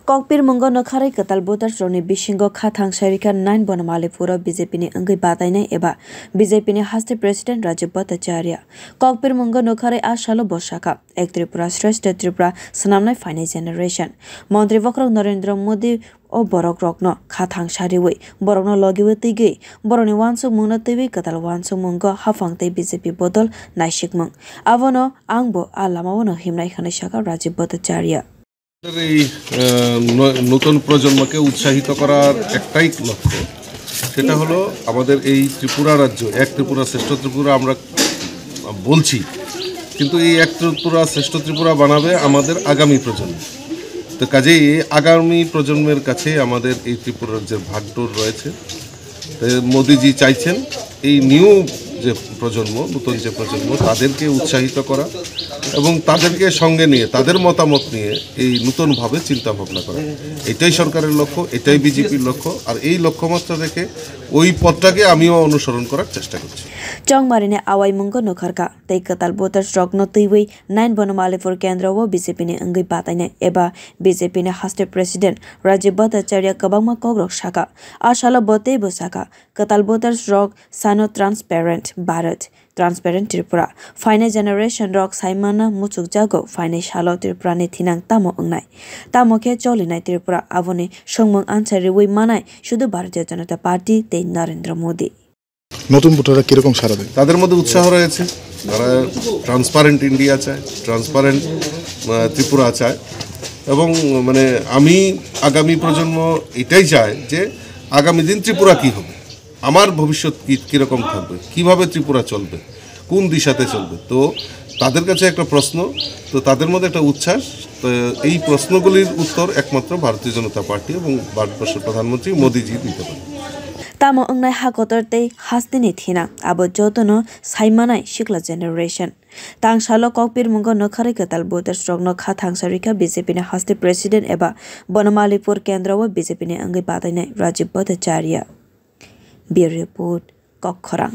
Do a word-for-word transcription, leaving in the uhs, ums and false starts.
Kokpir mungo nokharwi kwtal voters rokni bisingo kha thangsa rikha nine Bonomalipuro B J P ni wngwi batainai eba B J P ni haste president Rajib Bhattacharya. Kokpir mungo nokharwi a salo bo sakha, Ek Tripura Shreshtha Tripura swnamnai phainai generation. Montri bokhorok Narendra Modi o borok rokno kha thangsa riwi, borokno logiwi twigwi, borokni uansukmungno twiwi kwtal uansukmungo haphang tei B J P bodol naisikmung. Abono ang bo a lamao no himnai hwnwi sakha Rajib Bhattacharya. আমাদের এই, আহ, ন-, নতুন প্রজন্মকে উৎসাহিত করার একটাই লক্ষ্য, সেটা হলো আমাদের এই ত্রিপুরা রাজ্য, এক ত্রিপুরা শ্রেষ্ঠ ত্রিপুরা আমরা বলছি, কিন্তু এই এক ত্রিপুরা শ্রেষ্ঠ ত্রিপুরা বানাবে আমাদের আগামী প্রজন্ম। তো কাজেই এই আগামী প্রজন্মের কাছে আমাদের এই ত্রিপুরা রাজ্যের ভাগডোর রয়েছে। তো মোদিজি চাইছেন এই নিউ যে প্রজন্ম, নতুন যে প্রজন্ম, তাদেরকে উৎসাহিত করা এবং তাদেরকে সঙ্গে নিয়ে, তাদের মতামত নিয়ে এই নতুনভাবে চিন্তা ভাবনা করা। এটাই সরকারের লক্ষ্য, এটাই বিজেপির লক্ষ্য। আর এই লক্ষ্যমাত্রা রেখে ওই পথটাকে আমিও অনুসরণ করার চেষ্টা করছি। Chongmarini awai mungo nokharkha tei kwtal voters rokno twiwi nine Bonomalipur kendro o B J P ni wngwi batainai eba B J P ni haste president Rajib Bhattacharya kwbangma kokrok sakha. A salo bo teibo sakha, kwtal voters rok sano transparent Bharat, transparent Tripura. Phainai generation rok saimano muchukjago phainai salo Tripura ni thinang tamo wngnai, tamo khe cholinai Tripura, aboni swngmung answer riwi manai sudu Bharatiya Janata Party tei Narendra Modi. নতুন ভোটাররা কিরকম সাড়া দেয়? তাদের মধ্যে উৎসাহ রয়েছে, তারা ট্রান্সপারেন্ট ইন্ডিয়া চায়, ট্রান্সপারেন্ট ত্রিপুরা চায়। এবং মানে আমি আগামী প্রজন্ম এটাই চায় যে আগামী দিন ত্রিপুরা কি হবে, আমার ভবিষ্যৎ কি, কিরকম থাকবে, কিভাবে ত্রিপুরা চলবে, কোন দিশাতে চলবে। তো তাদের কাছে একটা প্রশ্ন, তো তাদের মধ্যে একটা উচ্ছ্বাস। তো এই প্রশ্নগুলির উত্তর একমাত্র ভারতীয় জনতা পার্টি এবং ভারতবর্ষের প্রধানমন্ত্রী মোদিজি দিতে পারেন। Tamo wngnai ha kotor tei hasteni thinang, abo jotono saimanai sikla generation. Tangsalo kokpir mungo nokharwi kwtal voters rokno kha thangsa rikha B J P ni haste president eba Bonomalipur kendro o B J P ni wngwi batainai Rajib Bhattacharya. Bureau Report, Kokkhorang.